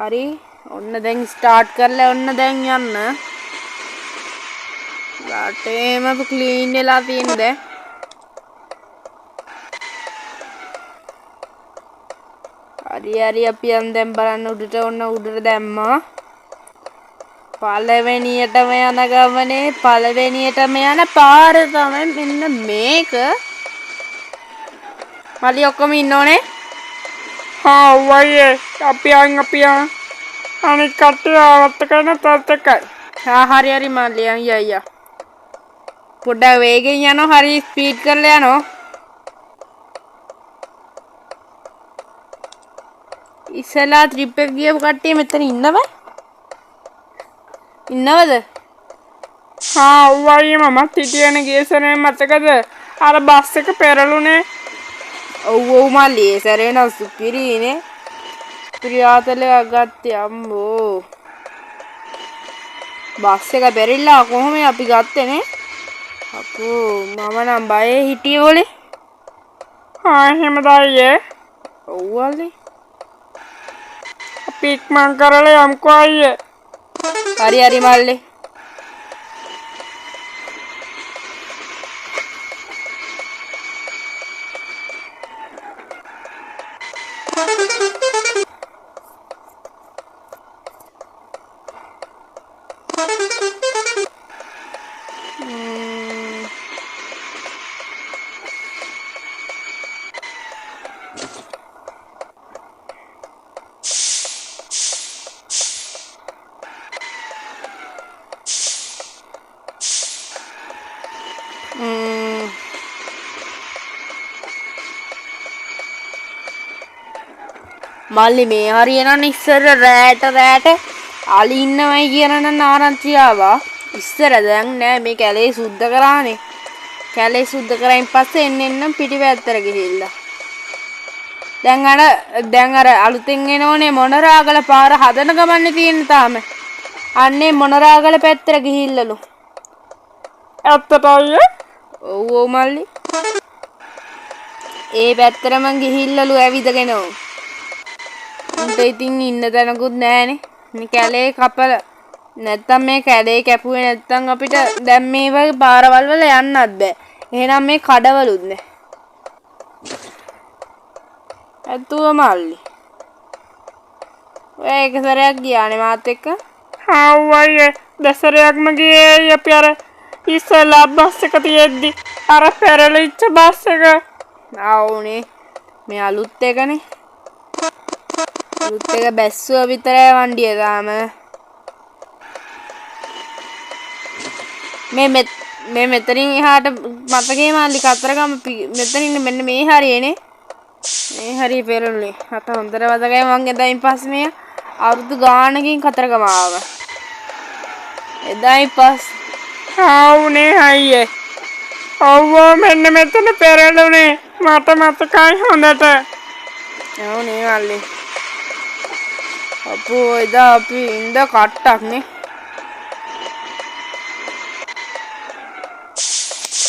හරි ඔන්න දැන් ස්ටාර්ට් කරලා ඔන්න දැන් යන්න. රටේම ක්ලීන් වෙලා තියෙන දැන්. හරි හරි අපි යන් දැන් බලන්න උඩට. ඔන්න උඩට දැම්මා. පළවෙනියටම යන ගමනේ පළවෙනියටම යන පාර තමයි මෙන්න මේක. මල්ලි ඔක්කොම ඉන්න ඕනේ. හා ඔව් අයියේ අපි යන් අපි යන්. අනිත් කට්ටිය ආවත් කරන තත් එකයි. හා හරි හරි මල්ලි යන් යා යා. පොඩ්ඩක් වේගෙන් යනවා, හරි ස්පීඩ් කරලා යනවා. ඉස්සෙල්ලා ට්‍රිප් එක ගියපු කට්ටිය මෙතන ඉන්නව? ඉන්නවද? හා ඔව් අයියේ මමත් හිටියනේ ගිය සැරේ මතකද? අර බස් එක පෙරළුනේ. ඔව් ඔව් මල්ලි ඒ සැරේ නම් සුපිරිනේ. සුපිරි ආතල් එකක් ගත්තේ අම්බෝ. බස් එක පෙරිලා කොහොම අපි ගත්තේ නේ? අපෝ මම නම් බයේ හිටියේ ඔලේ. හා එහෙමද අයියේ? ඔව් අල්ලේ. අපි ඉක්මන් කරලා යමුකෝ අයියේ. හරි හරි මල්ලේ. මල්ලි මේ හරිය නම් ඉස්සර රෑට රෑට අලි ඉන්නවයි කියන නම් ආරංචි ආවා. ඉස්සර දැන් නෑ මේ කැලේ සුද්ධ කරානේ. කැලේ සුද්ධ කරායින් පස්සේ එන්න එන්න පිටිපැත්තට ගිහිල්ලා. දැන් අර අලුතෙන් එනෝනේ මොනරාගල පාර හදන ගමන්නේ තියෙන තාම. අන්නේ මොනරාගල පැත්තට ගිහිල්ලලු. ඇත්තට අයියේ? ඔව් ඔව් මල්ලි. ඒ පැත්තටම ගිහිල්ලලු ඇවිදගෙන. උන්ට ඉතින් ඉන්න තැනකුත් නෑනේ. මේ කැලේ කපල නැත්තම් මේ කැලේ කැපුවේ නැත්තම් අපිට දැන් මේ වගේ පාරවල් වල යන්නත් බෑ. එහෙනම් මේ කඩවලුත් නෑ. ඇතුව මල්ලි. ඔය එක සැරයක් ගියානේ මාත් එක්ක. හා ඔව් අයියේ දෙසරයක්ම ගියේ අපි අර ඉස්සෙල්ලා බස් එක තියෙද්දි අර පෙරලිච්ච බස් එක. ආවුනේ මේ අලුත් එකනේ. අලුත් එක බැස්සුව විතරයි වණ්ඩිය තාම. මේ මෙතනින් එහාට මතකේ මල්ලි කතරගම මෙතනින් මෙන්න මේ හරියනේ. මේ හරිය පෙරළුනේ. මට හොඳට මතකයි මං එදායින් පස්සේ මේ අවුරුදු ගානකින් කතරගම ආවා. එදායින් පස්සේ ආවුනේ අයියේ. ඔව් මෙන්න මෙතන පෙරළුනේ. මට මතකයි හොඳට. ඔව් නේ මල්ලි. අපෝ එදා අපි ඉඳ කට්ටක් නේ.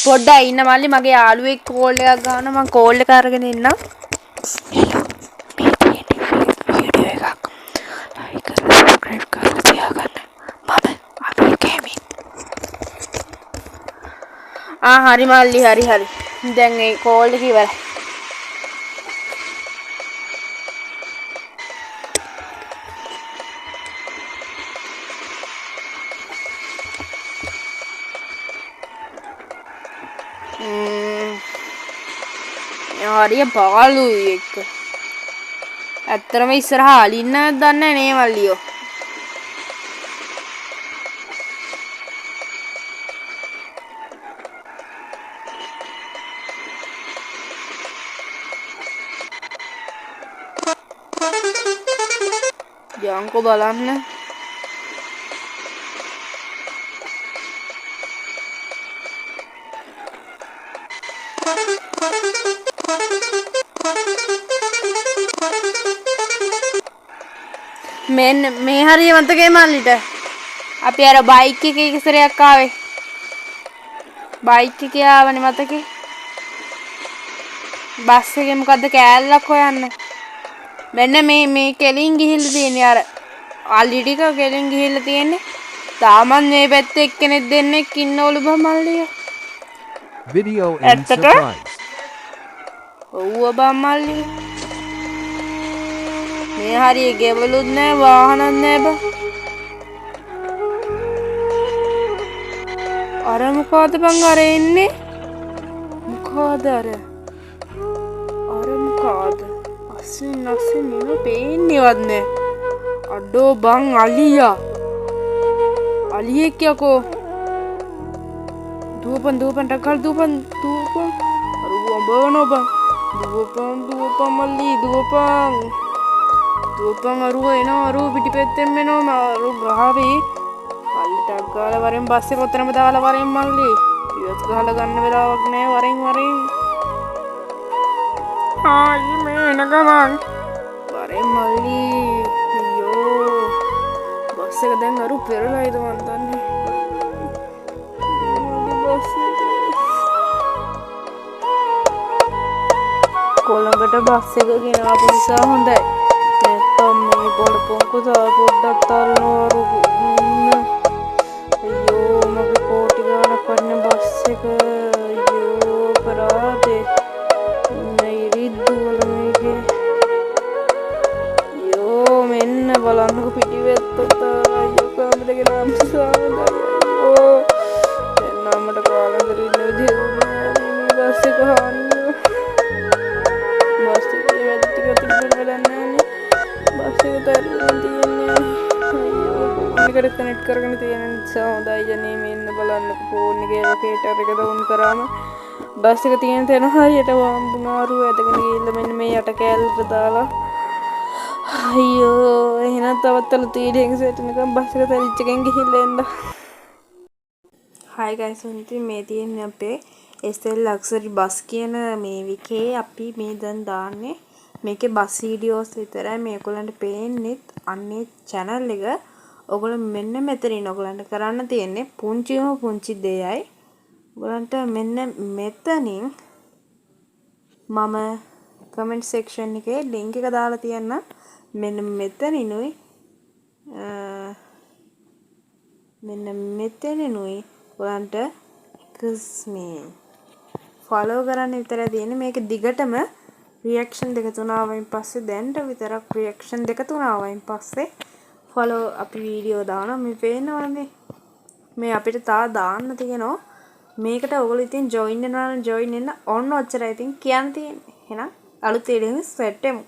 පොඩ්ඩක් ඉන්න මල්ලි මගේ යාළුවෙක් කෝල් එකක් ගහනවා. මං කෝල් එක අරගෙන ඉන්නම්. හෙලෝ මේ තියෙන්නේ වීඩියෝ එකක්. ලයික් කරලා සබ්ස්ක්‍රයිබ් කරලා තියාගන්න. මම අබිල් ගේමින්. ආ හරි මල්ලි හරි හරි. දැන් ඒ කෝල් එක ඉවරයි. හරිය පාළුයි එක්ක. ඇත්තටම ඉස්සරහා අලින්න දන්නේ නේ මල්ලියෝ. යන්කෝ බලන්න. මෙන්න මේ හරිය මතකයි මල්ලිට. අපි අර බයික් එකේ එක සැරයක් ආවේ. බයික් එකේ ආවනේ මතකේ. බස් එකේ මොකද්ද කෑල්ලක් හොයන්න. මෙන්න මේ කෙලින් ගිහිල්ලා තියෙන්නේ අර අලි ටික කෙලින් ගිහිල්ලා තියෙන්නේ. තාමත් මේ පැත්තේ එක්කෙනෙක් දෙන්නෙක් ඉන්නවලු බං මල්ලියා. Video end ඇත්තට? surprise. ඔව්ව බං මල්ලි. මේ හරිය ගෙවලුත් නෑ වාහනත් නෑ බං. අර මොකಾದ බං අර එන්නේ? මොකාද අර? අර මොකාද? අස්සෙන් අස්සෙන් එන පේන්නේවත් නෑ. අඩෝ බං අලියා. අලියෙක් යකෝ. දුවපන් දුවපන් ටක් දුවපන් දුවපන්. අර ඌ අඹවනවා බං. දුවපන් දුවපන් මල්ලි දුවපන්. දුවපන් අරුව එනවා අරුව පිටිපැත්තෙන් එනවා අරු ගහවි. මල්ලි ටක් ගාලා වරෙන් බස් එක ඔතනම දාලා වරෙන් මල්ලි. රිවර්ස් ගහලා ගන්න වෙලාවක් නෑ වරෙන් වරෙන්. ආයි මේ එන ගමන්. වරෙන් මල්ලි. අයියෝ. බස් එක දැන් අරු පෙරලයිද මන් දන්නේ. මගේ බස් එක. කොළඹට බස් එක ගෙනාපු නිසා හොඳයි. නැත්තම් මේ බලපොන්කෝ තව පොඩ්ඩක් තල්ලනවා අරු. අයියෝ මගේ කෝටි ගානක් වටින බස් එක. අයියෝ අපරාධේ. ඉන්න ඉරිද්දු වල මේකේ. අයියෝ මෙන්න බලන්නකෝ පිටිපැත්තට. අයියෝ කොළඹට ගෙනාපු නිසා හොඳයි. අයියෝ. දැන් නම් මට කාලෙකට ඉන්න විදිහ නෑ මේ බස් එක හානියෝ. බස් එකේ වැඩ ටික තිබුණ වැඩක් නෑනේ. බස් එක තැරලා තියෙන්නේ. අයියෝ ෆෝන් එකට කනෙක්ට් කරගෙන තියෙන නිසා හොඳයි ජනේ. මෙන්න බලන්නකෝ ෆෝන් එකේ ලොකේටර් එක ඩවුන් කරාම බස් එක තියෙන තැන හරියට වම්බුනා. අරු ඇදගෙන ගිහිල්ලා මෙන්න මේ යට කෑල්ලට දාලා. අයියෝ එහෙනම් තවත් අලුත් වීඩියෝ එකකින් සෙට් වෙනකම් බස් එක තැලිච්ච එකෙන් ගිහිල්ලා එන්න. හයි ගයිස්, ඉතින් මේ තියෙන්නේ අපේ SL Luxury Bus කියන මේ විකේ අපි මේ දැන් දාන්නේ. මේකේ බස් වීඩියෝස් විතරයි මේගොල්ලන්ට පේන්නෙත්. අන්නේ channel එක ඔයගොල්ලෝ මෙන්න මෙතනින් ඔයගොල්ලන්ට කරන්න තියෙන්නේ පුංචිම පුංචි දෙයයි. ඔයගොල්ලන්ට මෙන්න මෙතනින් මම කමෙන්ට් සෙක්ෂන් එකේ ලින්ක් එක දාලා තියන්න. මෙන්න මෙතනිනුයි, මෙන්න මෙතනිනුයි ඔයගොල්ලන්ට මේ ෆලෝ කරන්න විතරයි තියෙන්නේ. මේක දිගටම රියැක්ෂන් දෙක තුන ආවයින් පස්සේ දැන්ට විතරක් රියැක්ෂන් දෙක තුන ආවයින් පස්සේ ෆලෝ අපි වීඩියෝ දානවා. මේ පේනවනේ මේ අපිට තා දාන්න තියෙනවා. මේකට ඔයගොල්ලෝ ඉතින් ජොයින් වෙනවා නම් ජොයින් වෙන්න. ඔන්න ඔච්චරයි ඉතින් කියන්න තියෙන්නේ. එහෙනම් අලුත් වීඩියෝ එකකින් සෙට් වෙමු.